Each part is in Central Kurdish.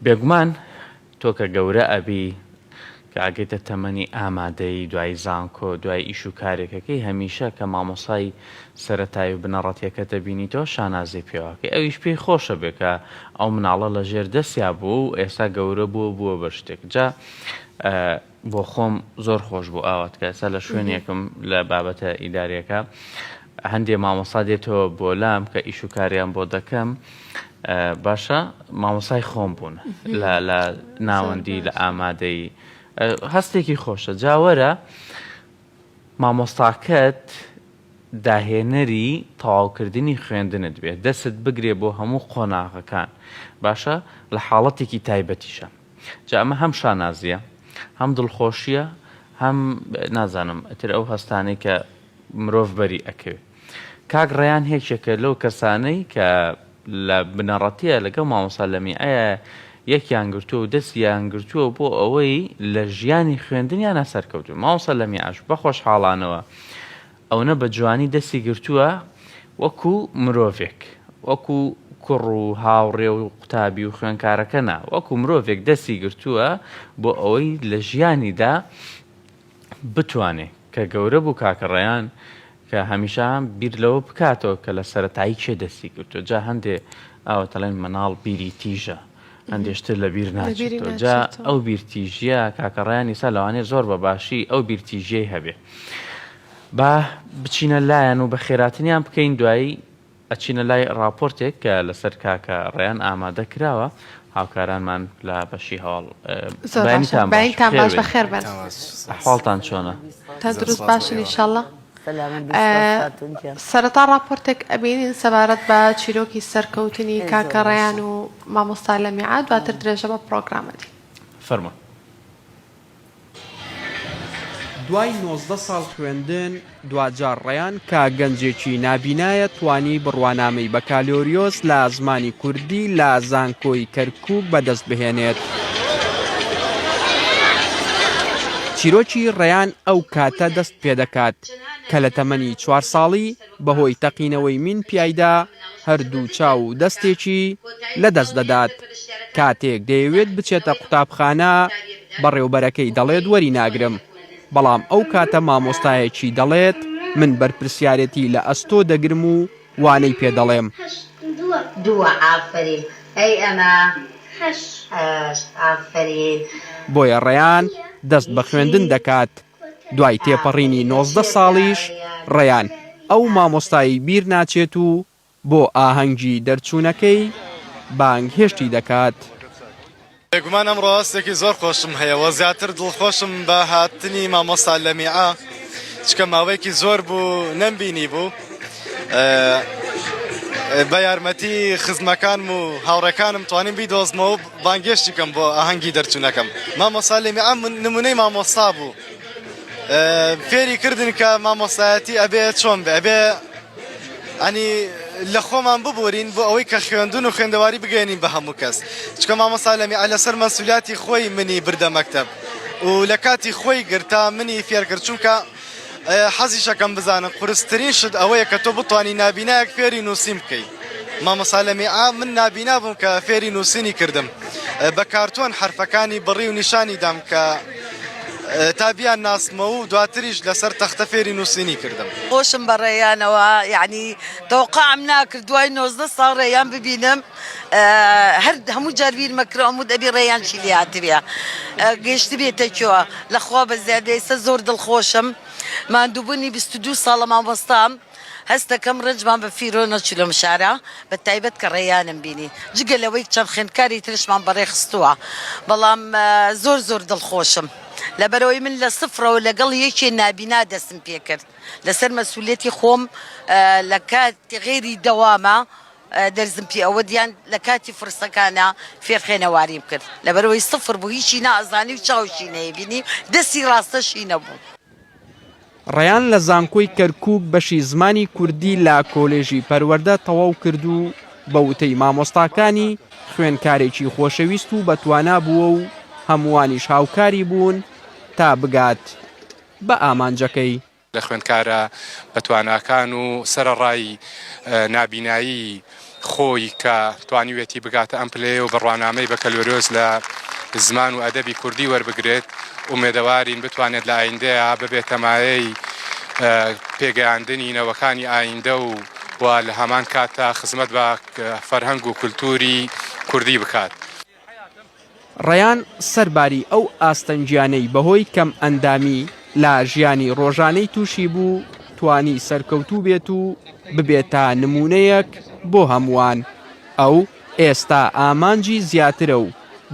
بێگومان تۆ کە گەورە ئەبی کە ئەگەیتە تەمەنی ئامادەیی دوای زانکۆ دوای ئیش و کارێکەکەی هەمیشە کە مامۆسای سەرەتایی و بنەڕەتیەکەت ئەبینیتەوە شانازی پێوە ئەکەی ئەویش پێی خۆشە بێ کە ئەو مناڵە لە ژێر دەستیا بووە و ئێستا گەورە بووە بووە بە شتێک جا بۆ خۆم زۆر خۆش بوو ئاوات کە ئێستا لە شوێنێکم لە بابەتە ئیداریەکە هەندێ مامۆستا دێتەوە بۆ لام کە ئیش و کاریان بۆ دەکەم باشە مامۆسای خۆم بوون لە لە ناوەندی لە ئامادەی هەستێکی خۆشە جاوەرە مامۆستاکەت داهێنەری تەواوکردنی خوێندنت بێت دەست بگرێ بۆ هەموو قۆناغەکان باشە لە حاڵەتێکی تایبەتیشە جا ئەمە هەم شانازیە هەم دڵخۆشیە هەم نازانم ئەتر ئەو هەستانەی کە مرۆڤ بەری ئەکەوێ. کاک ڕەیان یەکێکە لەو کەسانەی کە لە بنەڕەتیە لەگەڵ مامۆستا لەمیعەیە یەکیان گرتووە و دەستیان گرتووە بۆ ئەوەی لە ژیانی خوێندنیانا سەرکەوتوو مامۆستا لەمیعەش بە خۆشحاڵانەوە ئەونە بە جوانی دەستی گرتووە وەکو مرۆڤێک وەکو کوڕ و هاوڕێ و قوتابی و خوێنکارەکە نا وەکو مرۆڤێک دەستی گرتووە بۆ ئەوەی لە ژیانیدا بتوانێ کە گەورە بوو کاکە ڕەیان کە هەمیشە بیر لەوە بکاتەوە کە لە سەرەتایی کێ دەستی گرتووە جا هەندێ ئاوە دەڵێن مناڵ بیری تیژە هەندێ شتر لە بیر ناچێتەوە جا ئەو بیر تیژیە کاکە ڕەیان ئیسا لەوانەیە زۆر بە باشی ئەو بیر تیژیەی هەبێ با بچینە لایەن و بە خێراتنیان بکەین دوایی ئەچینە لای ڕاپۆرتێک کە لەسەر کاکە ڕەیان ئامادە کراوە هاوکارانمان لە بەشی هەواڵ زۆر باشە بەیانیتان باش بەیانیتان بەخێر باش بێن بەخێر بن ئەحواڵتان چۆنە؟ تەندروست باشن ئیشەڵا سەلامەت بی سوپاس خاتوون گیان. سەرەتا ڕاپۆرتێک ئەبینین سەبارەت بە چیرۆکی سەرکەوتنی ئەی زۆر کاکە ڕەیان باشە. و مامۆستا لەمیعە دواتر درێژە بە پڕۆگرام ئەدین. فەرموون. دوای 19 ساڵ خوێندن، دواجار ڕەیان کە گەنجێکی نابینایە توانی بڕوانامەی بەکالۆریۆس لە زمانی کوردی لە زانکۆی کەرکووک بەدەست بهێنێت. چیرۆکی ڕەیان ئەو کاتە دەست پێدەکات کە لە تەمەنی چوار ساڵی بەهۆی تەقینەوەی مین پیایدا هەردوو چاو و دەستێکی لەدەست دەدات، کاتێک دەیەوێت بچێتە قوتابخانە بەڕێوبەرەکەی دەڵێت وەری ناگرم، بەڵام ئەو کاتە مامۆستایەکی دەڵێت من بەرپرسیارێتی لە ئەستۆ دەگرم و وانەی پێ دەڵێم. بۆیە ڕەیان دەست بە خوێندن دەکات، دوای تێپەڕینی 19 ساڵیش ڕەیان ئەو مامۆستایەی بیر ناچێت و بۆ ئاهەنگی دەرچوونەکەی بانگهێشتی دەکات. بێگومان ئەمڕۆ هەستێکی زۆر خۆشم هەیە و زیاتر دڵخۆشم بە هاتنی مامۆستا لەمیعە چکە ماوەیەکی زۆر بوو نەمبینی بوو بە یارمەتی خزمەکانم و هاوڕێکانم توانیم بیدۆزمەوە و بانگێشتی کەم بۆ ئاهەنگی دەرچوونەکەم مامۆستا لەمیعە نمونەی مامۆستا بوو فێری کردن کە مامۆستایەتی ئەبێ چۆن بێ ئەبێ ئەنی لە خۆمان ببورین بۆ ئەوەی کە خوێندون و خوێندەواری بگەێنین بە هەموو کەس چکە مامۆستا لەمی لەسەر مەسولیاتی خۆی منی بردە مەکتەب و لە کاتی خۆی گرتا منی فێرکرد چونکە حەزیشەکەم بزانن قورسترین شت ئەوەیە کە تۆ بتانی نابینایەک فێری نووسین بکەیت مامۆستا لەمیعا من نابینا بووم کە فێری نووسینی کردم بە کارتۆن حرفەکانی بڕی و نیشانی دام کە تا بیان ناسمەوە و دواتریش لەسەر تەختە فێری نووسینی کردم. خۆشم بە ڕێیانەوە یەعنی تەوقعم ناکرد دوای 19 ساڵ ڕێیان ببینم هەر هەموو جار بیرمە کرد ئەموت ئەبی ڕێیان چی لێ هاتبێ گەیشتبێتە کوێ لەخوا بەزیادە ئێستا زۆر دڵخۆشم ماندووبوونی 22 ساڵە مامۆستام هەست دەکەم ڕەنجمان بە فیرۆ نەچوو لەم شارە بە تایبەت کە ڕێیانم بینی جگە لەوەی چەند خوێندکاری ترشمان بەڕێ خستووە بەڵام زۆر زۆر دڵخۆشم لەبەرئەوەی من لە سفرەوە لەگەڵ یەکێ نابینا دەستم پێکرد لەسەر مەسولیەتی خۆم لە کاتی غەیری دەوامە دەرزم پێ ئەوەت یان لە کاتی فرسەکانا فێر خوێنەواریم کرد لەبەرئەوەی سفر بوو هیچی نائەزانی و چاوشی نەیەبینی دەستی ڕاستەشی نەبوو. ڕەیان لە زانکۆی کەرکووک بەشی زمانی کوردی لە کۆلێژی پەروەردە تەواو کرد و بە وتەی مامۆستاکانی خوێندکارێکی خۆشەویست و بەتوانا بووە و هەمووانیش هاوکاری بوون تا بگات بە ئامانجەکەی. لە خوێندکارە بەتواناکان و سەرەڕای نابینایی. خۆی کە توانیویەتی بگاتە ئەم پلەیە و بڕوانامەی بەکەلۆریۆس لە زمان و ئەدەبی کوردی وەربگرێت، ئومێدەوارین بتوانێت لە ئایندەیا ببێتە مایەی پێگەیاندنی نەوەکانی ئایندە و و لە هەمان کاتدا خزمەت بە فەرهەنگ و کولتووری کوردی بکات. ڕەیان سەرباری ئەو ئاستەنگیانەی بەهۆی کەم ئەندامی لە ژیانی ڕۆژانەی تووشی بوو، توانی سەرکەوتوو بێت و ببێتە نموونەیەک بۆ هەمووان. ئەو ئێستا ئامانجی زیاترە و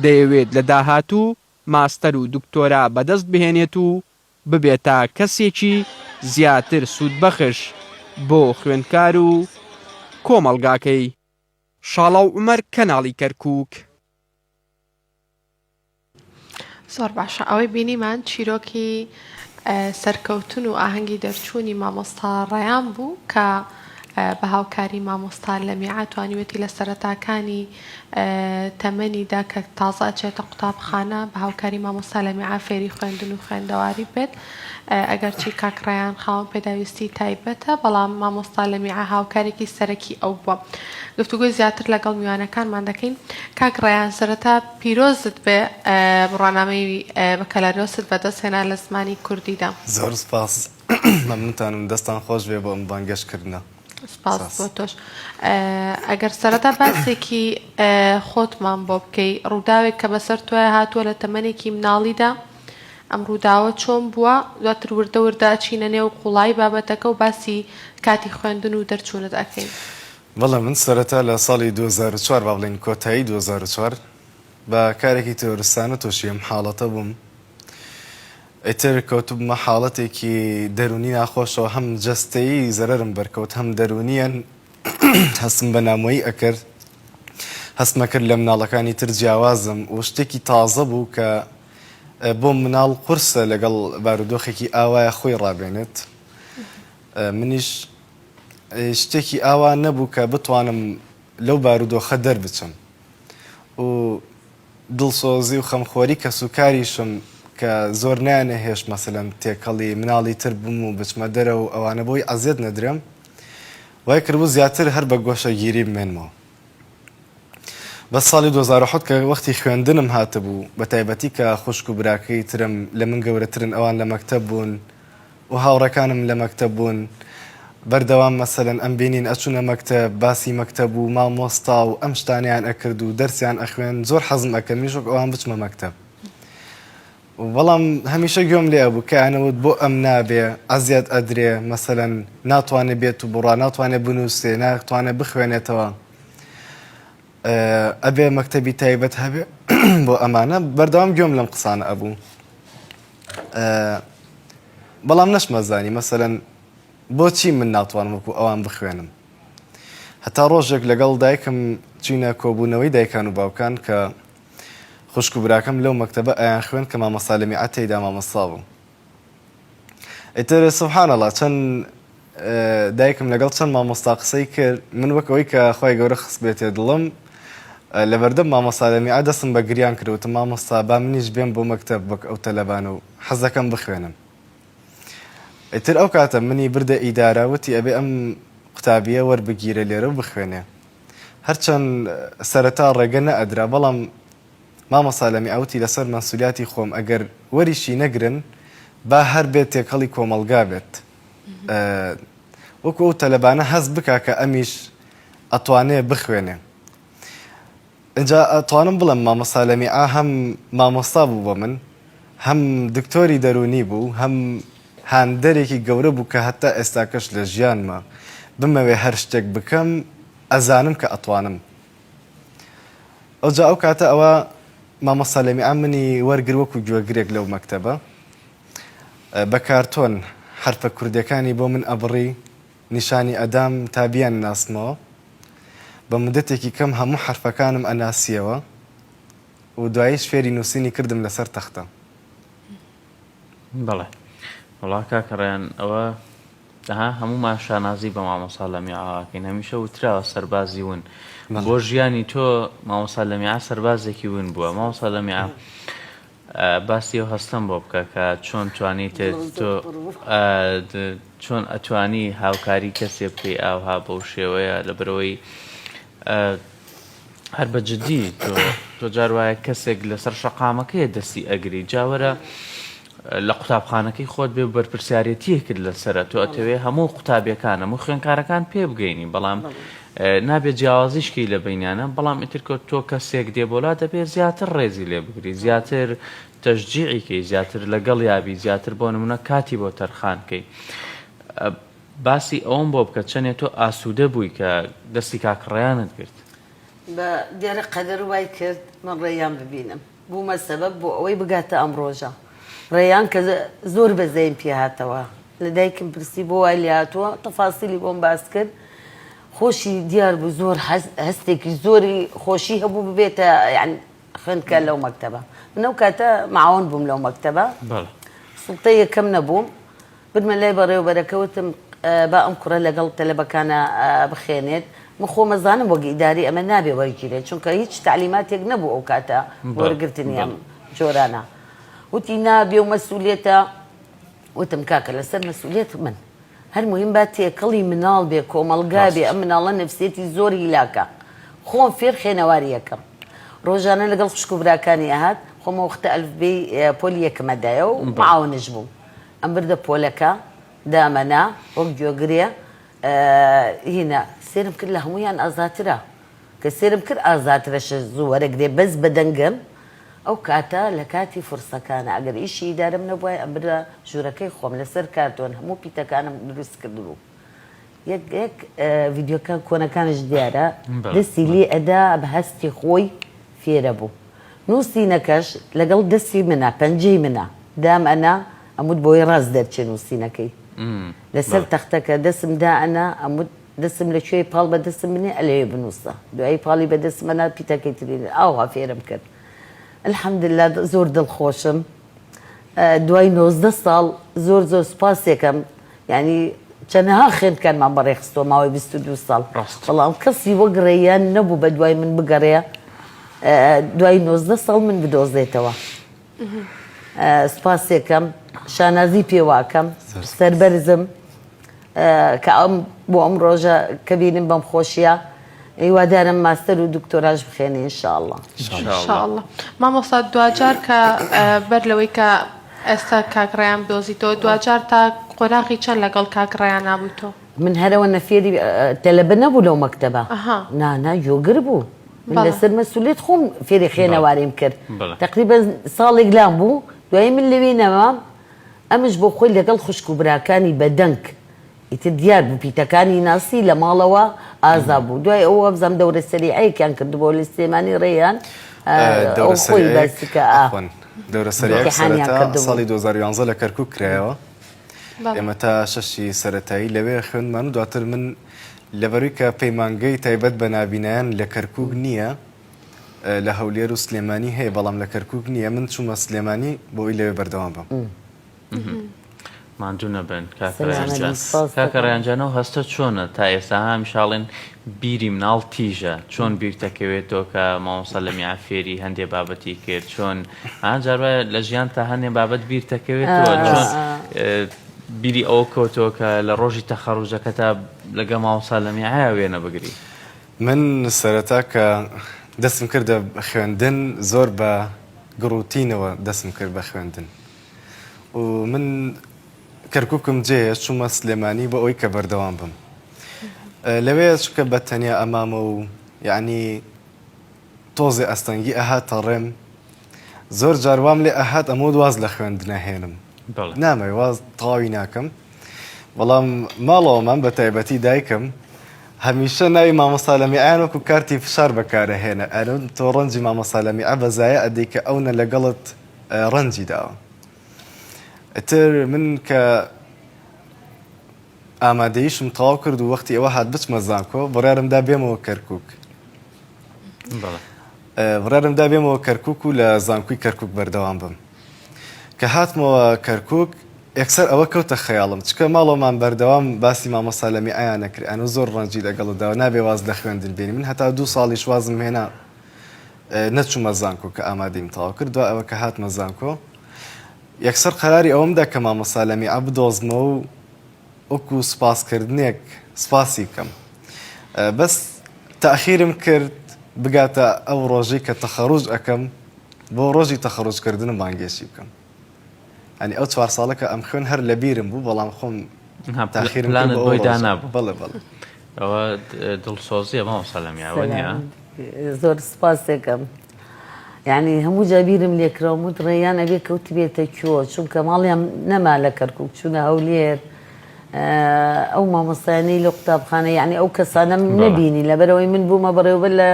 دەیەوێت لە داهاتوو ماستەر و دکتۆرا بەدەست بهێنێت و ببێتە کەسێکی زیاتر سوودبەخش بۆ خوێندکار و کۆمەڵگاکەی. شاڵاو عومەر کەناڵی کەرکوک. زۆر باشە ئەوەی بینیمان چیرۆکی سەرکەوتن و ئاهەنگی دەرچوونی مامۆستا ڕەیان بوو کە بە هاوکاری مامۆستا لەمیعە توانیوێتی لە سەرەتاکانی تەمەنیدا کە تازە ئەچێتە قوتابخانە بە هاوکاری مامۆستا لەمیعە فێری خوێندن و خوێندەواری بێت ئەگەرچی کاک ڕەیان خاوەن پێداویستی تایبەتە بەڵام مامۆستا لەمیعە هاوکارێکی سەرەکی ئەو بووە. گفتوگۆی زیاتر لەگەڵ میوانەکانمان دەکەین. کاک ڕەیان سەرەتا پیرۆزت بێ بڕوانامەی بەکەلەریۆست بەدەست هێنا لە زمانی کوردیدا. زۆر سپاس مەمنونتانم دەستان خۆش بێ بۆ ئەم بانگێشت کردنە. سپاس بۆ تۆش. ئەگەر سەرەتا باسێکی خۆتمان بۆ بکەی ڕووداوێک کە بەسەر تۆیا هاتووە لە تەمەنێکی مناڵیدا ئەم ڕووداوە چۆن بووە؟ دواتر وردە وردە ئەچینە نێو قوڵایی بابەتەکە و باسی کاتی خوێندن و دەرچوونت ئەکەین. بەڵێ من سەرەتا لە ساڵی 2004 با بڵێین کۆتایی 2004 بە کارێکی تیرۆرستانە تووشی ئەم حاڵەتە بووم. ئیتر کەوتبوومە حاڵەتێکی دەروونی ناخۆشەوە هەم جەستەیی زەرەرم بەرکەوت هەم دەروونییەن هەستم بە نامۆیی ئەکرد هەستم ئەکرد لە مناڵەکانی تر جیاوازم و شتێکی تازە بوو کە بۆ مناڵ قورسە لەگەڵ بارودۆخێکی ئاوایە خۆی ڕابێنێت منیش شتێکی ئاوا نەبوو کە بتوانم لەو بارودۆخە دەربچم و دڵسۆزی و خەمخۆری کەسوکاریشم کە زۆر نایانەهێشت مەسەلەن تێکەڵی مناڵی تر بم و بچمە دەرەوە و ئەوانە بۆی عەزێت نەدرێم وای کردبوو زیاتر هەر بە گۆشەگیری بمێنمەوە. بەس ساڵی 2007 کە وەختی خوێندنم هاتبوو بە تایبەتی کە خوشک و براکەی ترم لە من گەورەترن ئەوان لە مەکتەب بوون و هاوڕێکانم لە مەکتەب بوون بەردەوام مەسەلەن ئەمبینین ئەچونە مەکتەب باسی مەکتەب و مامۆستا و ئەم شتانەیان ئەکرد و دەرسیان ئەخوێند زۆر حەزم ئەکرد منیش وەک ئەوان بچمە مەکتەب بەڵام هەمیشە گوێم لێ ئەبوو کە ئەیانەوت بۆ ئەم نابێ ئەزیەت ئەدرێ مەسەلەن ناتوانێ بێت و بڕا ناتوانێ بنووسێ ناتوانێ بخوێنێتەوە ئەبێ مەکتەبی تایبەت هەبێ بۆ ئەمانە بەردەوام گوێم لەم قسانە ئەبوو بەڵام نەشمەزانی مەسەلەن بۆچی من ناتوانم وەکو ئەوان بخوێنم هەتا ڕۆژێک لەگەڵ دایکم چوینە کۆبوونەوەی دایکان و باوکان کە خوشک و براکەم لەو مەکتەبە ئەیان خوێند کە مامۆستا لەمیعە تێیدا مامۆستا بوو ئیتر سبحان اللە چەند دایکم لەگەڵ چەند مامۆستا قسەی کرد من وەک ئەوەی کە خوای گەورە خستبێتێ دڵم لەبەردەم مامۆستا لەمیعە دەستم بە گریان کرد وتم مامۆستا با منیش بێم بۆ مەکتەب وەک ئەو تەلەبانە و حەزەکەم بخوێنم ئیتر ئەو کاتە منی بردە ئیدارە وتی ئەبێ ئەم قوتابیە وەربگیرێ لێرە و بخوێنێ هەرچەند سەرەتا ڕێگە نەئەدرا بەڵام مامۆستا لەمیعە وتی لەسەر مەنسولیاتی خۆم ئەگەر وەریشی نەگرن با هەر بێت تێکەڵی کۆمەڵگا بێت وەکو ئەو تەلەبانە هەست بکا کە ئەمیش ئەتوانێ بخوێنێ ئینجا ئەتوانم بڵێم مامۆستا لەمیعە هەم مامۆستا بوو بۆ من هەم دکتۆری دەروونی بوو هەم هاندەرێکی گەورە بوو کە هەتا ئێستاکەش لە ژیانما بمەوێ هەر شتێک بکەم ئەزانم کە ئەتوانم ئەوجا ئەو کاتە ئەوە مامۆستا لەمیعە منی وەرگر وەکو گوێگرێک لەو مەکتەبە بە کارتۆن حەرفە کوردیەکانی بۆ من ئەبڕی نیشانی ئەدام تا بیانناسمەوە بە مودەتێکی کەم هەموو حەرفەکانم ئەناسیەوە و دواییش فێری نووسینی کردم لەسەر تەختە. بەڵێ وەڵا کاکە ڕەیان ئەوە ئەها هەموومان شانازی بە مامۆستا لەمیعەوە ئەکەین هەمیشە وتراوە سەربازی ون بۆ ژیانی تۆ مامۆستا لەمیعە سەربازێکی ون بووە مامۆستا لەمیعە باسی ئەو هەستەم بۆ بکە کە چۆن توانیتت تۆ چۆن ئەتوانی هاوکاری کەسێ بکەی ئاوها بەو شێوەیە لەبەرەوەی. هەر بە جدی تۆ تۆ جار وایە کەسێک لەسەر شەقامەکەیە دەستی ئەگری جاوەرە لە قوتابخانەکەی خۆت بێ بەرپرسیارەتیەکت لەسرە تۆ ئەتەوێ هەموو قوتابیەکان هەموو خوێنکارەکان پێ بگەینی بەڵام نابێت جیاوازیشکەی لە بینیانە بەڵام ئیتر کە تۆ کەسێک دێ بۆلا دەبێ زیاتر ڕێزی لێ بگری زیاتر تەشجیعی کەی زیاتر لەگەڵ یابی زیاتر بۆ نمونە کاتی بۆ تەرخان کەی باسی ئەوەم بۆ بکە چەنێ تۆ ئاسوودە بووی کە دەستی کاک ڕەیانت گرت؟ بە دیارە قەدەر وای کرد من ڕێیان ببینم بوومە سەبەب بۆ ئەوەی بگاتە ئەم ڕۆژە ڕێیان کە زۆر بەزەیم پێ هاتەوە لە دایکم پرسی بۆ وای لێ هاتووە تەفاسیلی بۆم باس کرد خۆشی دیار بوو زۆر هەستێکی زۆری خۆشی هەبوو ببێتە یان خوێندکار لەو مەکتەبە من ئەو کاتە معاون بووم لەو مەکتەبە سوڵتەی یەکەم نەبووم بردمە لای بەڕێوەبەرەکە وتم با ئەم کوڕە لەگەڵ تەلەبەکانا بخوێنێت، من خۆم ئەزانم وەک ئیداری ئەمە نابێ وەرگیرێت چونکە هیچ تەعلیماتێک نەبوو ئەو کاتە بۆ وەرگرتنی ئەم جۆرانە. وتی نابێ و مەسئولیەتە. وتم کاکە لەسەر مەسئولیەت من هەر موهیم با تێکەڵی مناڵ بێ کۆمەڵگا بێ ئەم مناڵە نەفسیەتی زۆر هیلاکە خۆم فێر خوێنەواری ئەکەم. ڕۆژانە لەگەڵ خوشک و براکانی ئەهات خۆم ئەو وەختە ئەلفبێی پۆلی یەکم ئەدایە و معاونش بووم. ئەمبردە پۆلەکە دامەنا وەک گوێگرێ هینا سێرم کرد لە هەموویان ئازاترە کە سێرم کرد ئازاترە زوو وەرەگرێ بەس بەدەنگم ئەو کاتە لە کاتی فرسەکانە ئەگەر ئیشی ئیدارەم نەبوایە ئەمبردە ژوورەکەی خۆم لەسەر کارتۆن هەموو پیتەکانم دروست کردبوو یەک یەک ڤیدیۆکە کۆنەکانش دیارە دەستی لێ ئەدا بە هەستی خۆی فێرە بوو نووسینەکەش لەگەڵ دەستی منە پەنجەی منە دام ئەنا ئەموت بۆی ڕاست دەرچێ نووسینەکەی لەسەر تەختەکە دەسم دا ئەنا ئەموت دەسم لە کوێی پاڵ بە دەسم بنێ ئەلەوێ بنووسە دوایی پاڵی بە دەسم ئەنا پیتەکەی تری ئاوا فێرم کرد الحمدلله زۆر دڵخۆشم دوای 19 ساڵ زۆر زۆر سوپاسێکم یانی چەنەها خوێندکارمان بەڕێخستووە ماوەی 22 ساڵ بەڵام کەسی وەک ڕێیان نەبوو بە دوای من بگەڕێ دوای 19 ساڵ من بدۆزێتەوە سوپاسێکەم شانازی پێواکەم سەربەرزم کە ئەم بۆ ئەم ڕۆژە کە بینم بەم خۆشیە هیوادارم ماستەر و دکتۆراش بخێنێ ان شاء اللە. ان شاء اللە مامۆستا دواجار کە بەر لەوەی کە ئێستا کاک ڕەیان بدۆزیتەوە دواجار تا قۆناغی چەند لەگەڵ کاک ڕەیانا بووی تۆ؟ من هەرەوە نەفێری تەلەبە نەبوو لەو مەکتەبە نا نا گوێگر بوو من لەسەر مەسولیەت خۆم فێری خوێنەواریم کرد تەقریبەن ساڵێک لام بوو دوایی من لەوێ نەمام ئەمش بۆ خۆی لەگەڵ خوشک و براکانی بەدەنگ ئیتر دیار بوو پیتەکانی ناسی لە ماڵەوە ئازا بوو دوای ئەوە وابزانم دەورە سەریعەیەکیان کردبووە لە سلێمانی ڕێیان دەورە سەریعەیەک عەفوەن دەورە سەریعەیەک سەرەتا ساڵی 2011 لە کەرکوک کرایەوە ئێمە تا شەشی سەرەتایی لەوێ خوێندمان و دواتر من لەبەروی کە پەیمانگەی تایبەت بە نابینایان لە کەرکوک نییە لە هەولێر و سلێمانی هەیە بەڵام لە کەرکوک نییە من چوومە سلێمانی بۆ ئەوی لەوێ بەردەوام بم. ماندوو نەبن کاکە ڕەیان جان. کاکە ڕەیان جان ئەو هەستە چۆنە تا ئێستا هەمیشە ئەڵێن بیری مناڵ تیژە چۆن بیرتەکەوێتەوە کە مامۆستا لەمیعە فێری هەندێ بابەتی کرد چۆن ها جار وایە لە ژیان تا هەندێ بابەت بیرتەکەوێتەوە چۆن بیری ئەوە کەوتەوە کە لە ڕۆژی تەخەڕوجەکەتا لەگەڵ مامۆستا لەمیعە وێنە بگری؟ من سەرەتا کە دەستم کردە خوێندن زۆر بە گڕوتینەوە دەستم کرد بە خوێندن و من کەرکوکم جێهێشت چوومە سلێمانی بۆ ئەوەی کە بەردەوام بم لەوێ چونکە بە تەنیا ئەمامە و یعنی تۆزێ ئەستەنگی ئەهاتە ڕێم زۆر جار وام لێ ئەهات ئەمەوت واز لە خوێندنە هێنم نامەوێ واز تەواوی ناکەم بەڵام ماڵەوەمان بە تایبەتی دایکم هەمیشە ناوی مامۆستا لەمیعەیان وەکو کارتی فشار بەکارەهێنە ئەرن تۆ ڕەنجی مامۆستا لەمیعە بەزایە ئەدەی کە ئەونە لەگەڵت ڕەنجی داوە ئیتر من کە ئامادەیشم تەواو کرد و وەختی ئەوە هات بچمە زانکۆ بڕیارم دا بێمەوە کەرکک بڕیارم دا بێمەوە کەرکک و لە زانکۆی کەرکک بەردەوام بم کە هاتمەوە کەرکک یەکسەر ئەوە کەوتە خەیاڵم چکە ماڵەوەمان بەردەوام باسی مامۆستا لەمیعەیان نەکرد ئەنو زۆر ڕەنجی لەگەڵتدا نابێ واز لە خوێندن بێنی من هەتا دوو ساڵیش وازم هێنا نەچوومە زانکۆ کە ئامادەیم تەواو کرد دوای ئەوە کە هاتمە زانکۆ یەکسەر قەراری ئەوەم دا کە مامۆستا لەمیعە بدۆزمەوە و وەکو سوپاسکردنێک سوپاسی بکەم بەس. تاخیرم کرد بگاتە ئەو ڕۆژەی کە تەخەڕوج ئەکەم بۆ ڕۆژی تەخەڕوج کردنم بانگێشتی بکەم یانی ئەو چوار ساڵە کە ئەمخوێن هەر لە بیرم بوو بەڵام خۆم تاخیرم کرد پلانت بۆ ئەو بۆی ڕۆژە دانابوو بەڵێ بەڵێ. ئەوە دڵسۆزیە مامۆستا لەمیا وە نیە؟ زۆر سوپاستەکەم یعنی هەموو جا بیرم لێکراوم وت ڕێیان ئەبێ کەوتبێتە کوێ چونکە ماڵیان نەما لە کەرکک چوونە هەولێر ئەو مامۆستایانەی لە قوتابخانە یعنی ئەو کەسانەم نەبینی لەبەرەوەی من بوومە بەڕێوبەر لە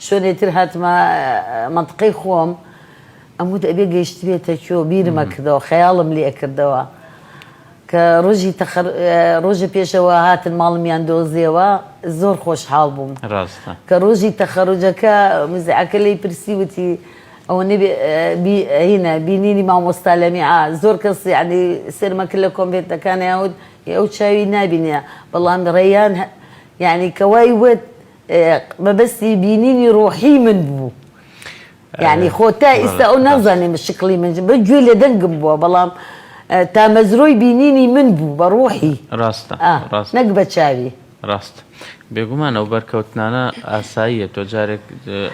شوێنێ تر هاتمە مەنتقەی خۆم ئەموت ئەبێ گەیشتبێتە کوێ بیرمە کردەوە خەیاڵم لێ ئەکردەوە کە ڕۆژی تەخەر ڕۆژە پێشەوە هاتن ماڵمیان دۆزیەوە زۆر خۆشحاڵ بووم ڕاستە. کە ڕۆژی تەخەروجەکە مزیعەکە لێی پرسی وتی ئەوە نەبێ بی هینە بینینی مامۆستا لەمیعە زۆر کەس یعنی سەیرمە کرد لە کۆمێنتەکانیان وت ئێ ئەو چاوی نابینێ بەڵام ڕەیان یعنی کە وای وت مەبەستی بینینی ڕۆحی من بوو. یانی خۆ تا ئیستا ئەو نازانێ من شکڵی من بە گوێی لە دەنگم بووە بەڵام تامەزرۆی بینینی من بوو بە ڕوحی ڕاستە ڕاست نەک بە چاوی. ڕاست بێگومان ئەو بەرکەوتنانە ئاساییە تۆ جارێک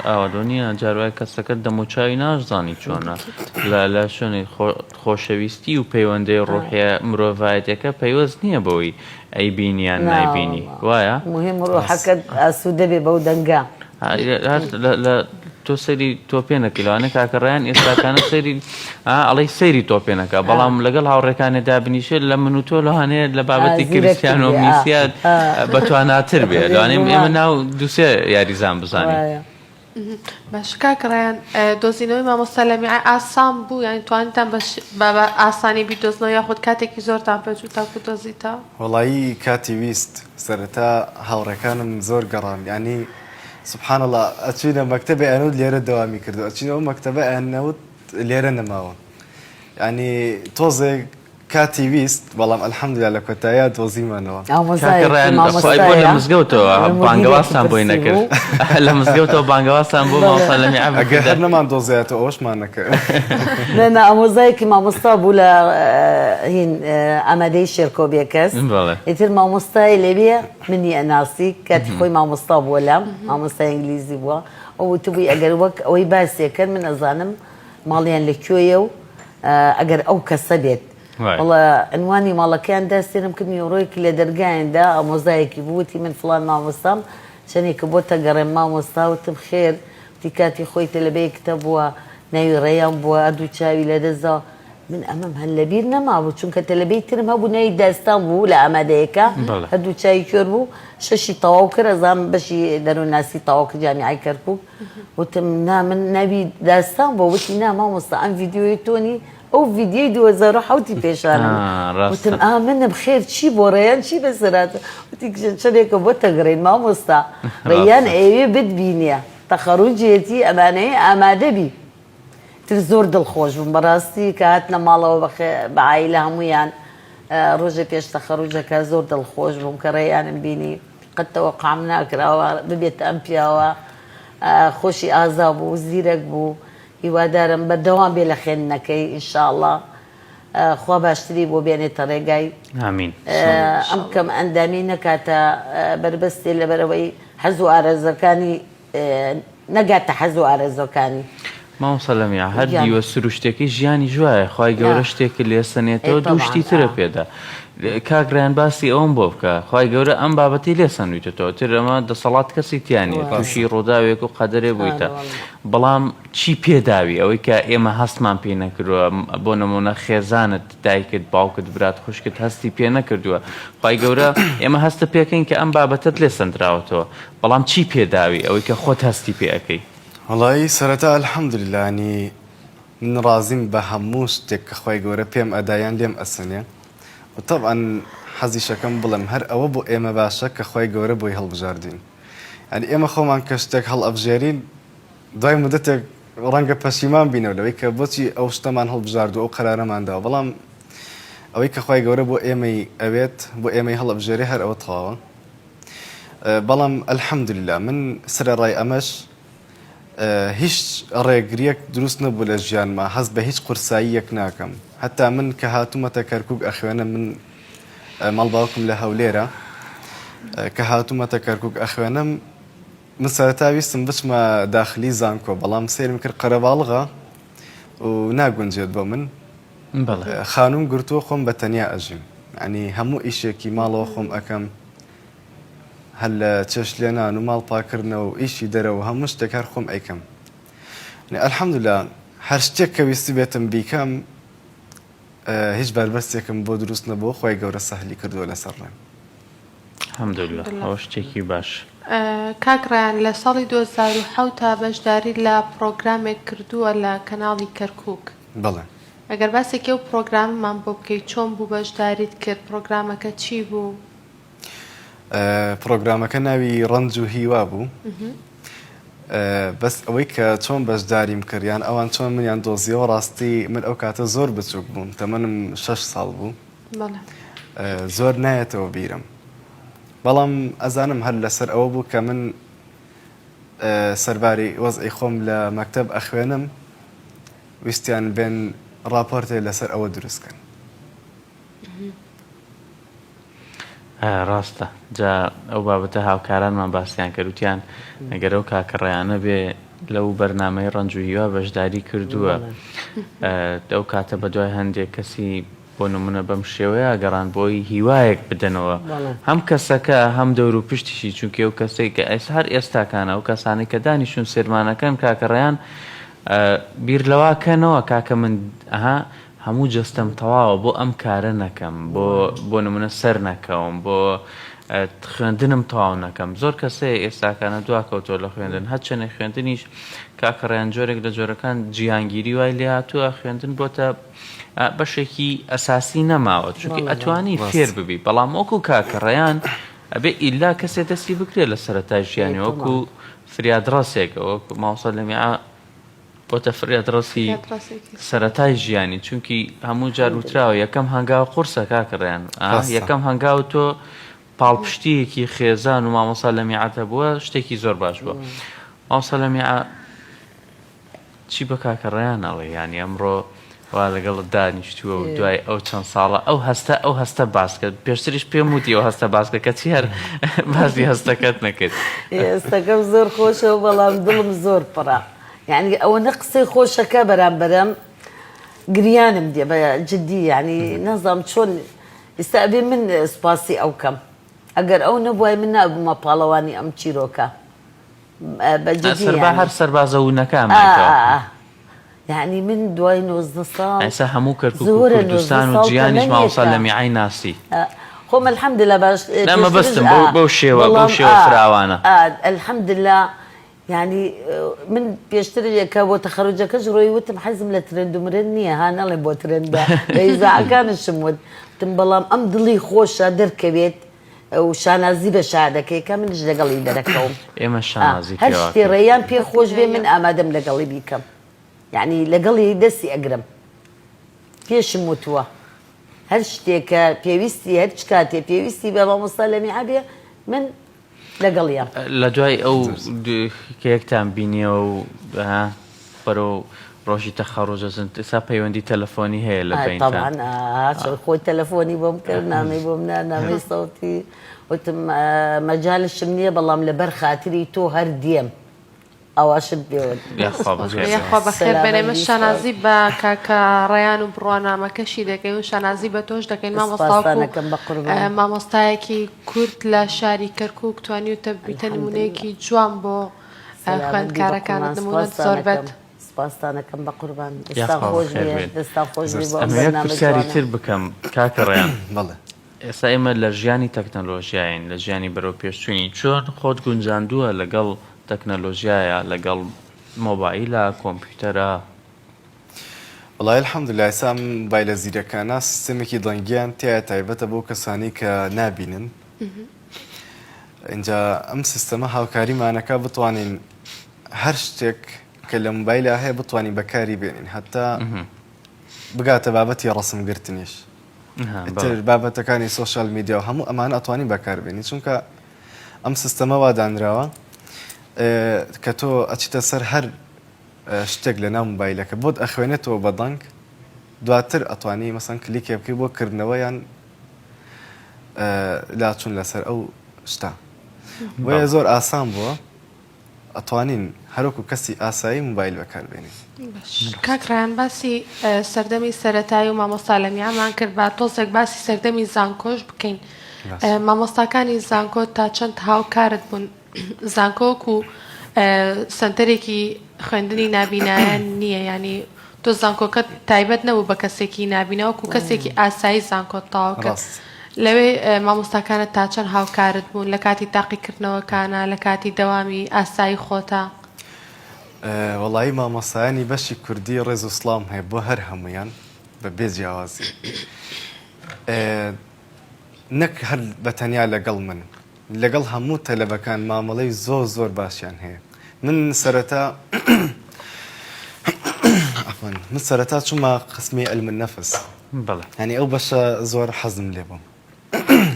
ئاوا دۆ نییە جار وایە کەسەکە دەموچاوی ناشزانی چۆنە لە لە شوێنی خۆشەویستی و پەیوەندی ڕۆحیە مرۆڤایەتەکە پەیوەست نییە بەوەی ئەیبینی یان نایبینی وایە؟ مهم ڕۆحەکەت ئاسوودە بێ بەو دەنگە. هەر لە تۆ سەیری تۆپێنەکەی لەوانەیە کاکە ڕەیان ئێستاکانە سەیری ئەڵێی سەیری تۆپێنەکە بەڵام لەگەڵ هاوڕێکانی دابنیشێت لە من و تۆ لەوانەیە لە بابەتی کریستیانۆ میسیات بەتواناتر بێ لەوانەیە ئێمە ناو دووسێ یاریزان بزانین. باشە کاک ڕەیان دۆزینەوەی مامۆستا لەمیعە ئاسان بوو یانی توانیتان بە ئاسانی بیدۆزنەوە یاخود کاتێکی زۆرتان پێچوو تاکو دۆزیتەوە؟ وەڵایی کاتی ویست سەرەتا هاوڕێکانم زۆر گەڕان یانی سبحان اللە ئەچوینە مەکتەبێ ئەیانوت لێرە دەوامی کردوە ئەچینە ئەو مەکتەبە ئەیانوت لێرە نەماوە یانی تۆزێک کاتی ویست بەڵام الحمدللە لە کۆتاییا دۆزیمانەوە. کاکە ڕەیان خوای بۆ لە مزگەوتەوە بانگەوازتان بۆی نەکرد لە مزگەوتەوە بانگەوازتان بۆ مامۆستا لەمیعە ئەگەر هەر نەمان دۆزیاتەوە ئەوەشمان نەکرد. نا نا ئامۆزایەکی مامۆستا بوو لە هین ئامادەی شێرکۆ بێکەس ئیتر مامۆستای لەوێ منی ئەناسی کاتی خۆی مامۆستا بووە لام مامۆستای ئینگلیزی بووە ئەو وتبووی ئەگەر وەک ئەوەی باسێکەن من ئەزانم ماڵیان لە کوێیە و ئەگەر ئەو کەسە بێت وەڵا عنوانی ماڵەکەیان دا سێرم کرد نیوەڕۆیەکی لە دەرگایان دا ئامۆزایەکی بوو وتی من فڵان مامۆستام چەنێکە بۆتە گەڕێم مامۆستا وتم خێر وتی کاتی خۆی تەلەبەیەکت هەبووە ناوی ڕەیان بووە هەردوو چاوی لەدەست داوە من ئەمەم هەر لەبیر نەمابوو چونکە تەلەبەی ترم هەبوو ناوی داستان بوو لە ئامادەیەکە هەردوو چاوی کوێر بوو شەشی تەواو کرد ئەزانم بەشی دەروونناسی تەواو کرد جامیعەی کەرکووک وتم نا من ناوی داستان بووە وتی نا مامۆستا ئەم ڤیدیۆیەی تۆ نی ئەو ڤیدیۆی 2007 ی پێشانم وتم ئا منم خێر چی بۆ ڕێیان چی بەسەر هات وتی کچە چەندێکە بۆ تەگڕین مامۆستا ڕێیان ئەیەوێ بتبینێ تەخەروجێتی ئەمانەیە ئامادە بی تر زۆر دڵخۆش بووم بەڕاستی کە هاتنە ماڵەوە بە عایلە هەموویان ڕۆژێ پێش تەخەروجەکە زۆر دڵخۆش بووم کە ڕێیانم بینی قەت تەوەقعم ناکراوە ببێتە ئەم پیاوە خۆشی ئازا بوو زیرەک بوو هیوادارم بەردەوام بێ لە خوێندنەکەی ان شاء اللە خوا باشتری بۆ بێنێتە ڕێگای ئامین ئەم کەم ئەندامی نەکاتە بەربەستێ لەبەرئەوەی حەز و ئارەزەکانی نەگاتە حەز و ئارەزوەکانی. مامۆستا لەمیا هەر دیوە سروشتەکەی ژیانیش وایە خوای گەورە شتێکت لێ سەنێتەوە دوو شتی ترە پێدا کاک ڕیان باسی ئەوەم بۆ بکە خوای گەورە ئەم بابەتی لێ سەنویتەوە تر ئەمە دەسەڵات کەسی تیا نیە تووشی ڕووداوێک و قەدەرێ بوویتە بەڵام چی پێداوی ئەوەی کە ئێمە هەستمان پێی نەکردووە بۆ نمونە خێزانت دایکت باوکت برات خوشکت هەستی پێ نەکردووە خوای گەورە ئێمە هەستە پێکەین کە ئەم بابەتەت لێ سەندراوەتەوە بەڵام چی پێداوی ئەوەی کە خۆت هەستی پێ ئەکەی؟ وەڵایی سەرەتا الحمدللە یانی من ڕازیم بە هەموو شتێک کە خوای گەورە پێم ئەدا یان لێم ئەسەنێ و تەبعەن حەزیشەکەم بڵێم هەر ئەوە بۆ ئێمە باشە کە خوای گەورە بۆی هەڵبژاردین یانی ئێمە خۆمان کە شتێک هەڵئەبژێرین دوای مودەتێک ڕەنگە پەشیمان بینەوە لەوەی کە بۆچی ئەو شتەمان هەڵبژارد و ئەو قەرارەمان داوە بەڵام ئەوەی کە خوای گەورە بۆ ئێمەی ئەوێت بۆ ئێمەی هەڵئەبژێرێ هەر ئەوە تەواوە بەڵام الحمدللە من سەرەڕای ئەمەش هیچ ڕێگریەک دروست نەبوو لە ژیانما هەست بە هیچ قورساییەک ناکەم هەتا من کە هاتوومەتە کەرکک ئەخوێنم من ماڵ باوکم لە هەولێرە کە هاتوومەتە کەرکک ئەخوێنم. من سەرەتا ویستم بچمە داخلی زانکۆ بەڵام سەیرم کرد قەرەباڵغە و ناگونجێت بۆ من. خانووم گرتووە خۆم بە تەنیا ئەژیم. یانی هەموو ئیشێکی ماڵەوە خۆم ئەکەم. هەر لە چێشت لێنان و ماڵ پاکردنەوە و ئیشی دەرەوە هەموو شتێک هەر خۆم ئەیکەم. یانی الحمدللە هەر شتێک کە ویستبێتم بیکەم هیچ بەربەستێکم بۆ دروست نەبووە خوای گەورە سەهلی کردووە لەسەر ڕێم. الحمدللە ئەوە شتێکی باش. کاک ڕەیان لە ساڵی 2007 تا بەشداریت لە پڕۆگرامێک کردووە لە کەناڵی کەرکوک. بەڵێ. ئەگەر باسێکی ئەو پڕۆگرامەمان بۆ بکەی چۆن بوو بەشداریت کرد پڕۆگرامەکە چی بوو؟ پڕۆگرامەکە ناوی ڕەنج و هیوا بوو. بەس ئەوەی کە چۆن بەشداریم کرد یان ئەوان چۆن منیان دۆزیەوە ڕاستی من ئەو کاتە زۆر بچووک بووم تەمەنم شەش ساڵ بوو زۆر نایەتەوە بیرم بەڵام ئەزانم هەر لەسەر ئەوە بوو کە من سەرباری وەزعی خۆم لە مەکتەب ئەخوێنم ویستیان بێن ڕاپۆرتێ لەسەر ئەوە دروست کەن. ڕاستە جا ئەو بابەتە هاوکارانمان باسیان کرد وتیان ئەگەر ئەو کاکە ڕەیانە بێ لەو بەرنامەی ڕەنج و هیوا بەشداری کردووە ئەو کاتە بە دوای هەندێک کەسی بۆ نمونە بەم شێوەیە گەڕان بۆی هیوایەک بدەنەوە هەم کەسەکە هەم دەور و پشتیشی چونکە ئەو کەسێک کە ئێستا هەر ئێستاکانە ئەو کەسانی کە دانیشون سێرمانەکەن کاکە ڕەیان بیر لەوا کەنەوە کاکە من ئەها هەموو جەستەم تەواوە بۆ ئەم کارە نەکەم بۆ بۆ نمونە سەر نەکەوم بۆ خوێندنم تەواو نەکەم زۆر کەس هەیە ئێستاکانە دواکەوتووە لە خوێندن هەرچەنێ خوێندنیش کاکە ڕەیان جۆرێک لە جۆرەکان جیهانگیری وای لێهاتووە خوێندن بۆتە بەشێکی ئەساسی نەماوە چونکی ئەتوانی فێر ببی بەڵام وەکو کاکە ڕەیان ئەبێ ئیلا کەسێ دەستی بکرێت لە سەرەتای ژیانی وەکو فریادڕەسێک وەکو مامۆستا لەمیعە بۆتە فریادڕەسی سەرەتای ژیانی چونکی هەموو جار وتراوە یەکەم هەنگاو قورسە کاکە ڕێیان یەکەم هەنگاو تۆ پاڵپشتیەکی خێزان و مامۆسا لەمیعەت هەبووە شتێکی زۆر باش بووە مامۆسا لەمیعە چی بە کاکە ڕێیان ئەڵێ یانی ئەمڕۆ وا لەگەڵت دانیشتووە و دوای ئەو چەند ساڵە ئەو هەستە ئەو هەستە باس کرد پێشتریش پێم وتی ئەو هەستە باس کە کەچی هەر باسی هەستەکەت نەکرد. هەستەکەم زۆر خۆشە و بەڵام دڵم زۆر پڕە یعنی ئەوەنە قسەی خۆشەکە بەرامبەرم گریانم دێ بە جدی یعنی نازانم چۆن ئیستا ئەبێ من سوپاسی ئەو کەم ئەگەر ئەو نەبوای من نابوومە پاڵەوانی ئەم چیرۆکە بە جدی سەربا هەر سەربازە ونەکە مایتەوە. یەعنی من دوای 19 ساڵ ئێستا هەموو کەرکوک و کوردستان و جیهانیش مامۆستا لەمیعەی ناسی. خۆم الحمدللە باش نا مەبەستم بەو شێوە بەو شێوە فراوانە. الحمدللە یەعنی من پێشتر کە بۆ تەخەروجەکەش ڕۆی وتم حەزم لە ترند و مرند نییە ها نەڵێم بۆ ترندە لە ئیزاعەکانشم وت وتم بەڵام ئەم دڵی خۆشە دەرکەوێت و شانازی بە شادەکەی کە منیش لەگەڵی دەرەکەوم. ئێمەش شانازی پێوە ئەکەین. هەر شتێ ڕێیان پێ خۆش بێ من ئامادەم لەگەڵی بیکەم یانی لەگەڵی دەستی ئەگرم پێشم وتووە هەر شتێ کە پێویستی هەر چ کاتێ پێویستی بە مامۆستا لەمیعە بێ من لەگەڵیام. لە دوای ئەو کە یەکتان بینیەوە و بەرەو ڕۆژی تەخەڕوج ئەچن ئێستا پەیوەندی تەلەفۆنی هەیە لە بەینتان؟ تەبعەن ئا خۆی تەلەفۆنی بۆم کرد نامەی بۆم نارد نامەی سەوتی وتم مەجالشم نییە بەڵام لەبەر خاتری تۆ هەر دێم ئاواشم پێ وت. یاخوا بەخێر بێنێ. یاخوا بەخێر بێنێ ئێمە شانازی بە کاکە ڕەیان و بڕوانامەکەشی دەکەین و شانازی بە تۆش دەکەین مامۆستا وەکو مامۆستایەکی کورد لە شاری کەرکوک توانیوتە ببیتە نمونەیەکی جوان بۆ خوێندکارەکانت نمونەت زۆر بێت. سپاستانەکەم بەقوربان دەستان خۆش بێ دەستان خۆش بێ بۆ ئەم ئەمەوێت بەرنامە پرسیاری جوانە. تر بکەم کاکە ڕەیان بەڵێ. ئێستا ئێمە لە ژیانی تەکنەلۆژیاین لە ژیانی بەرەو پێشچووین چۆن خۆت گونجاندووە لەگەڵ تەکنەلۆژیایە لەگەڵ مۆبایلە کۆمپیوتەرە؟ وەڵایی الحمدللە ئێستا ئەم مۆبایلە زیرەکانە سیستەمێکی دەنگیان تیایە تایبەتە بەو کەسانەی کە نابینن ئینجا ئەم سیستەمە هاوکاریمانەکا بتوانین هەر شتێک کە لە مۆبایلا هەیە بتوانین بەکاری بێنین هەتا بگاتە بابەتی ڕەسم گرتنیش ئیتر بابەتەکانی social media و هەموو ئەمانە ئەتوانین بەکاربێنین چونکە ئەم سیستەمە وا دانراوە کە تۆ ئەچیتە سەر هەر شتێک لە ناو مۆبایلەکە بۆت ئەخوێنێتەوە بە دەنگ دواتر ئەتوانی مەسەن کلیکێ بکەی بۆ کردنەوە یان لاچون لەسەر ئەو شتە بۆیە زۆر ئاسان بووە. ئەتوانین هەروەکو کەسی ئاسایی موبایل بەکار بێنین. باش کاک ڕەیان باسی سەردەمی سەرەتایی و مامۆستا لەمیامان کرد با تۆزێک باسی سەردەمی زانکۆش بکەین مامۆستاکانی زانکۆ تا چەند هاوکارت بوون زانکۆ وەکو سەنتەرێکی خوێندنی نابینایان نییە ینی تۆ زانکۆکەت تایبەت نەبوو بە کەسێکی نابینا وەکو کەسێکی ئاسایی زانکۆت تەواو کرد لەوێ مامۆستاکانت تا چەند هاوکارت بوون لە کاتی تاقیکردنەوەکانە لە کاتی دەوامی ئاسایی خۆتا؟ وەڵایی مامۆستایانی بەشی کوردی ڕێز و سڵاوم هەیە بۆ هەر هەموویان بە بێ جیاوازی نەک هەر بە تەنیا لەگەڵ من لەگەڵ هەموو تەلەبەکان مامەڵەی زۆر زۆر باشیان هەیە من سەرەتا عەفوەن من سەرەتا چوومە قسمی علم النفس بەڵێ یانی ئەو بەشە زۆر حەزم لێ بوو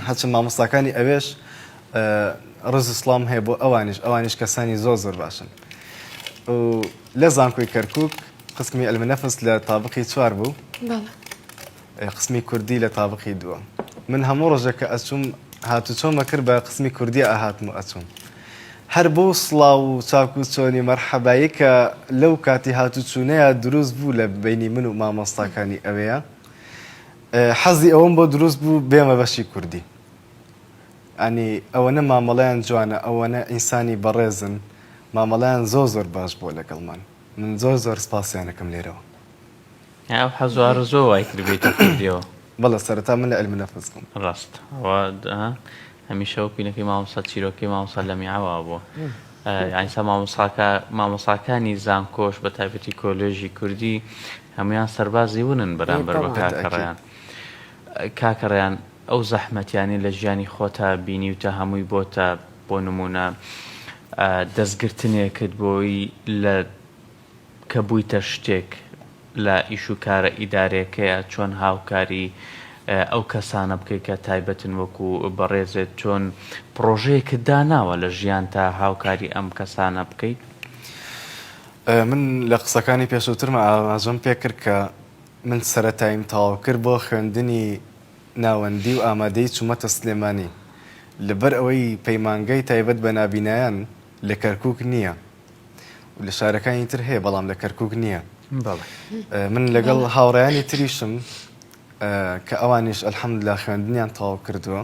هەرچەند مامۆستاکانی ئەوێش ڕێز و سڵام هەیە بۆ ئەوانیش ئەوانیش کەسانی زۆر زۆر باشن و لە زانکۆی کەرکک قسمی علم نفس لە تابقی چوار بوو بەڵێ قسمی کوردی لە تابقی دووەم من هەموو ڕۆژێک کە ئەچووم هاتوچۆمە کرد بە قسمی کوردی ئەهاتم و ئەچووم هەر بۆ سڵاو و چاک و چۆنی مەرحەبایی کە لەو کاتی هاتوچوونەیە دروست بوو لە بینی من و مامۆستاکانی ئەوەیە حەزی ئەوەم بۆ دروست بوو بێمە بەشی کوردی ئەنی ئەوەنە مامەڵەیان جوانە ئەوەنە ئینسانی بەڕێزن مامەڵەیان زۆر زۆر باش بووە لەگەڵمان من زۆر زۆر سپاسیانەکەم لێرەوە. ئەو حەز و ئارەزووە وای کرد بێیتە کوردیەوە. بەڵێ سەرەتا من لە علم نفس بووم. ڕاست ئەوە هەمیشە وەکو اینەکەی مامۆستا چیرۆکەی مامۆستا لەمیعە وابووە یانی سا مامۆساکە مامۆساکانی زانکۆش بە تایبەتی کۆلێژی کوردی هەمویان سەربازی ونن بەرامبەر بە کاکە ڕەیان کاکە ڕەیان ئەو زەحمەتیانەی لە ژیانی خۆتا بینیوتە هەمووی بۆتە بۆ نمونە دەستگرتنێکت بۆی لە کە بوویتە شتێک لە ئیش و کارە ئیدارێکەیە چۆن هاوکاری ئەو کەسانە بکەیت کە تایبەتن وەکو بەڕێزت چۆن پڕۆژەیەکت داناوە لە ژیانتا هاوکاری ئەم کەسانە بکەیت؟ من لە قسەکانی پێشووترما ئاماژەم پێکرد کە من سەرەتاییم تەواو کرد بۆ خوێندنی ناوەندی و ئامادەیی چوومەتە سلێمانی لەبەر ئەوەی پەیمانگای تایبەت بە نابینایان لە کەرکووک نییە و لە شارەکانی تر هەیە بەڵام لە کەرکووک نییە. من لەگەڵ هاوڕێیانی تریشم کە ئەوانیش الحمدللە خوێندنیان تەواو کردووە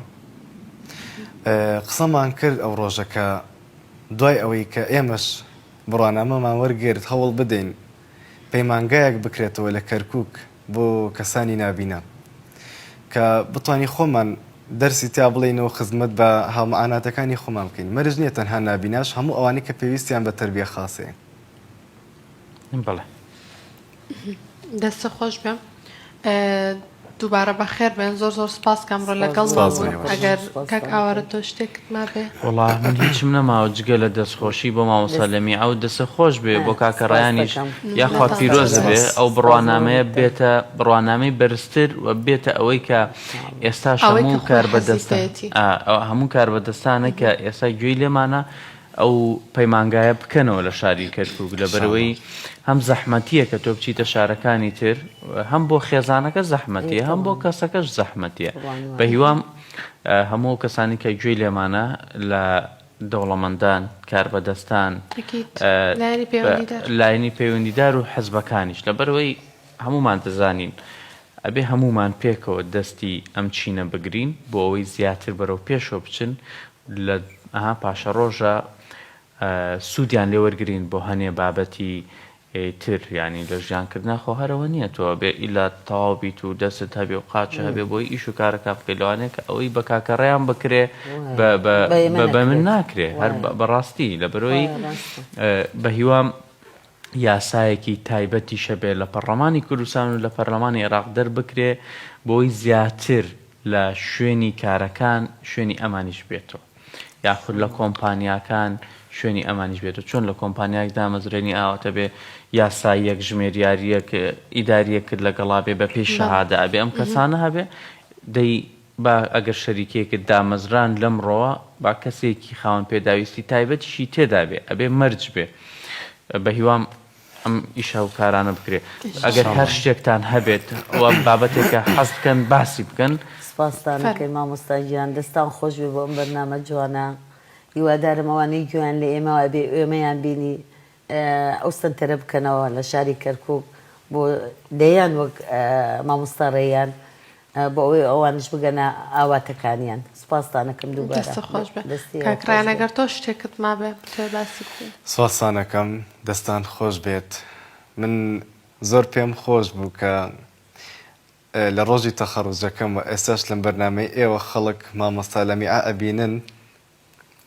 قسەمان کرد ئەو ڕۆژە کە دوای ئەوەی کە ئێمەش بڕوانامەمان وەرگرت هەوڵ بدەین پەیمانگایەک بکرێتەوە لە کەرکووک بۆ کەسانی نابینا کە بتوانین خۆمان دەرسی تیا بڵێینەوە خزمەت بە هاومەعاناتەکانی خۆمان بکەین مەرج نییە تەنها نابیناش هەموو ئەوانەی کە پێویستیان بە تەربیە خاصەیە. بەڵێ. دەست خۆش بێ دووبارە بەخێر بێن زۆر زۆر سپاس کە ئەمڕۆ لەگەڵمان بوون ئەگەر کاک ئاوارە تۆ شتێکت مابێ وەڵا من هیچم نەماوە جگە لە دەستخۆشی بۆ مامۆستا لەمیعە و دەسە خۆش بێ بۆ کاکە ڕەیانیش یاخوا پیرۆز بێ ئەو بڕوانامەیە بێتە بڕوانامەی بەرزتر و بێتە ئەوەی کە ئێستاش هەموو کاربەدەستە هەموو کاربەدەستانە کە ئێستا گوێی لێمانە ئەو پەیمانگایە بکەنەوە لە شاری کەرکوک لەبەرئەوەی هەم زەحمەتیە کە تۆ بچیتە شارەکانی تر هەم بۆ خێزانەکە زەحمەتیە هەم بۆ کەسەکەش زەحمەتیە بە هیوام هەموو ئەو کەسانی کە گوێی لێمانە لە دەوڵەمەندان کاربەدەستان لایەنی پەیوەندیدار و حزبەکانیش لەبەرئەوەی هەموومان دەزانین ئەبێ هەموومان پێکەوە دەستی ئەم چینە بگرین بۆ ئەوەی زیاتر بەرەو پێشەوە بچن لە پاشەڕۆژا سوودیان لێ وەرگرین بۆ هەنێ بابەتی تر یانی لە ژیان کردنا خۆ هەر ئەوە نییە تۆ ئەبێ ئیلا تەواو بیت و دەستت هەبێ و قاچ هەبێ بۆی ئیش و کارەکان بکەی لەوانەیە کە ئەوەی بە کاکە ڕێیان بکرێ بە بە بە من ناکرێ هەر بەڕاستی لە بەرۆی بە هیوام یاسایەکی تایبەتیش هەبێ لە پەڕلەمانی کوردستان و لە پەرلەمانی عێراق دەربکرێ بۆی زیاتر لە شوێنی کارەکان شوێنی ئەمانیش بێتەوە یاخود لە کۆمپانیاکان شوێنی ئەمانیش بێتەوە چۆن لە کۆمپانیایەک دامەزرێنی ئاواتە بێ یاساییەک ژمێریاریەک ئیداریەکت لەگەڵا بێ بە پێی شەهادە ئەبێ ئەم کەسانە هەبێ دەی با ئەگەر شەریکەیەکت دامەزران لەمڕۆوە با کەسێکی خاوەن پێداویستی تایبەتیشی تێدا بێ ئەبێ مەرج بێ بەهیوام ئەم ئیشە و کارانە بکرێ ئەگەر هەر شتێکتان هەبێت و بابەتێکە حەز بکەن باسی بکەن. سپاستان ئەکەین مامۆستا گیان دەستان خۆش بێ بۆ ئەم بەرنامە جوانە. هیوادارم ئەوانەی گوێیان لە ئێمە ئەبێ ئێمەیان بینی ئەو سەنتەرە بکەنەوە لە شاری کەرکوک بۆ دەیان وەک مامۆستا ڕێیان بۆ ئەوەی ئەوانیش بگەنە ئاواتەکانیان. سوپاستانەکەم دووبارە. دەستت خۆش بێ دەستی ئێوە کاک خۆش ڕەیان بێ. ئەگەر تۆ شتێکت مابێ بتەوێ باسی بکەی. سوپاستانەکەم دەستان خۆش بێت من زۆر پێم خۆش بوو کە لە ڕۆژی تەخەڕوجەکەم و ئێستاش لەم بەرنامەی ئێوە خەڵک مامۆستا لەمیعە ئەبینن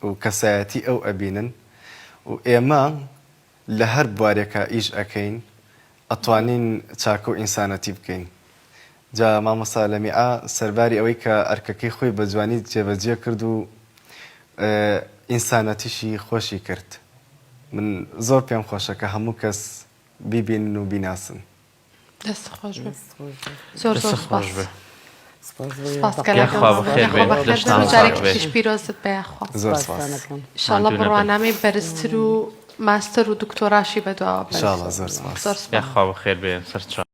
و کەسایەتی ئەو ئەبینن و ئێمە لە هەر بوارێکا ئیش ئەکەین ئەتوانین چاکە و ئینسانەتی بکەین جا مامۆستا لەمیعە سەرباری ئەوەی کە ئەرکەکەی خۆی بە جوانی جێبەجێ کرد و ئینسانەتیشی خۆشی کرد من زۆر پێم خۆشە کە هەموو کەس بیبینن و بیناسن. دەست خۆش بێ زۆر زۆر سپاس سپاس یاخوا بەخێر بێن لەشتان ساغ بێ. جارێکیش پیرۆزت بێ یاخوا زۆر سپاس ئیشاڵڵا بڕوانامەی بەرزتر و ماستەر و دکتۆراشی بەدواوە بێت ئیشاڵڵا زۆر سپاس زۆر سپاس یاخوا بەخێر بێن سەرچاو.